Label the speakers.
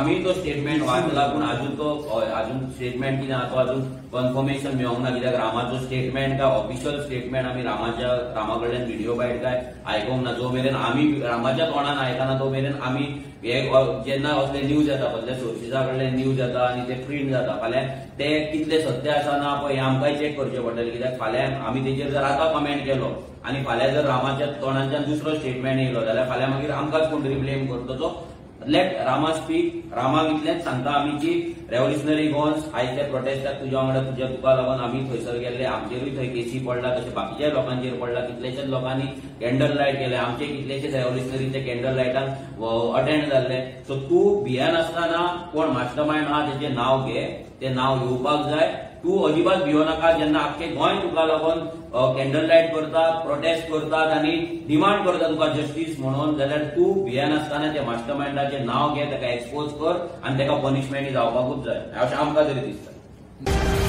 Speaker 1: आमी तो स्टेटमेंट वाचला, पूण अजून तो अजून स्टेटमेंट कितें आहा तो अजून कन्फर्मेशन मेळोंक ना, कित्याक रामाचो स्टेटमेंट काय ऑफिशियल स्टेटमेंट आमी रामा कडल्यान व्हिडिओ बायट काय आयकोंक ना. जो मेरेन आमी रामाच्या तोंडान आयकना तो मेरेन आमी हे जेन्ना असले न्यूज येता, कसल्या सोर्सिसा कडल्यान न्यूज येता आनी ते प्रिंट जाता, फाल्यां ते कितले सत्य आसा ना पळय हें आमकांय चॅक करचें पडटलें. कित्याक फाल्यां आमी तेजेर जर आतां कमेंट केलो आनी फाल्यां जर रामाच्या तोंडांच्यान दुसरो स्टेटमेंट येयलो जाल्यार फाल्यां मागीर आमकांच कोण तरी ब्लेम करतो. सो लेट रामा स्पीक. रामाक इतलेंच सांगता आमी की रेव्होल्युशनरी गोवन्स आयज त्या प्रोटेस्टाक तुज्या वांगडा तुज्या तुका लागून आमी थंयसर गेल्ले, आमचेरूय थंय केसी पडला, तशें बाकीच्या लोकांचेर पडला, कितलेशेच लोकांनी कॅन्डल लायट केले, आमचे कितलेशेच रेव्होल्युशनरी ते कॅन्डल लायटान अटेंड जाल्ले. सो तूं भियेनासतना कोण मास्टर मायंड आहा तेचें नांव घे, तें नांव येवपाक जाय. तूं अजिबात भियो नाका. जेन्ना आख्खे गोंय तुका लागून कॅन्डल लायट करतात, प्रोटेस्ट करतात आनी डिमांड करता तुका जस्टीस म्हणून, जाल्यार तूं भियेनासतना त्या मास्टर मायंडाचें नांव घे, ताका एक्सपोज कर आनी ताका पनिशमेंट जावपाकूच जाय अशें आमकां तरी दिसता.